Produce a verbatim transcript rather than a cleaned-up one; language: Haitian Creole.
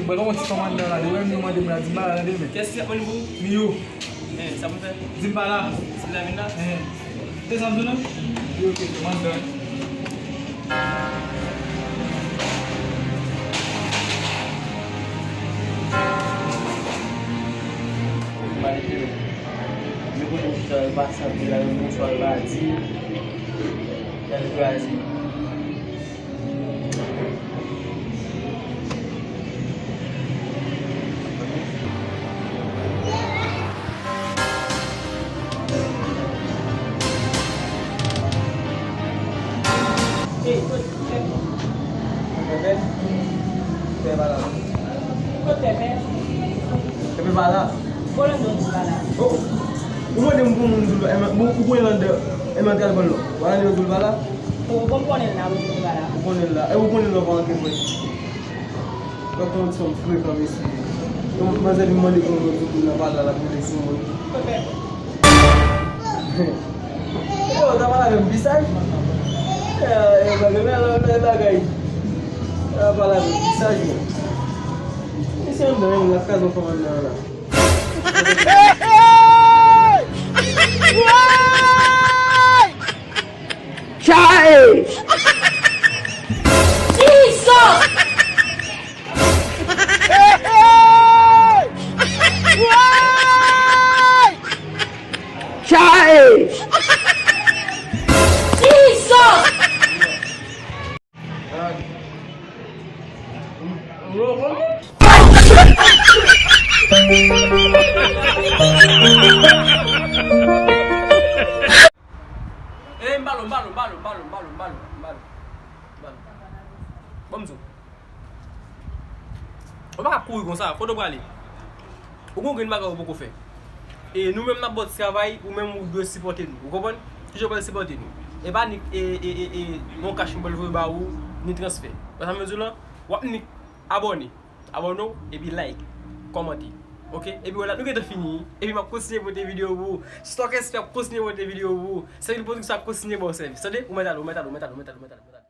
Mwen gen yon ti fanm anndan la, demen li mande m la, di m pa la nan demen. Kiyès ki ap mande pou ou? Miyou. Eh, sa pou fè? Di m pa la. Di m la vin la? Eh. Se sa m di w non? Wi, ok, ok, m anndan. Malite, men kote m chita, yo pa santi la, yo bonswa, yo pa di. Y al kraze. Pèpè? Pèpè pa la. Kot Pèpè? Pèpè pa la. Kolando di pa la. Oh! Ou mande m pou moun di l, ou konnen Landa, e mwen te al pran l non. Wala li yo di l pa la. Ou konn konnen l la, ou di l pa la. Ou konnen l la. E ou konnen l la pa antre mwen. Gad kòman ti fanm frekan, mesye. Yon manzè vin mande pou mwen, di moun nan pa la, l ap rele sou mwen. Yo, ta pale avè m visaj. Eh, eh, bagay, men, men, bagay. Ta pale avè m visaj, men. Mesye, m nan, la kaz yon fanm nan la. Chais! Jesus! Chais! Jesus! Eh, m balo, m balo, m balo. Ban m di w. Ou pa ka kouri konsa, kote w prale? Ou gon grenn bagay ou poko fè. E nou menm n ap ba w ti travay, ou menm ou dwe sipòte nou. Ou konprann? Kijan w pral sipòte nou? E pa ni, e, e, e, e, yon kach m pral voye ba ou, ni transfè. Wè sa m vle di w lan? W ap ni abòne. Abòne w, epi like, kòmante. Oke? Epi wè la, nou gentan fini. Epi m ap kontinye pote videyo pou ou. Stalkers ap kontinye pote videyo pou ou. Sèvis pwodiksyon ap kontinye ba w sèvis. Tande? Ou mèt ale, ou mèt ale, ou mèt ale, ou mèt ale, ou mèt ale, ou mèt ale.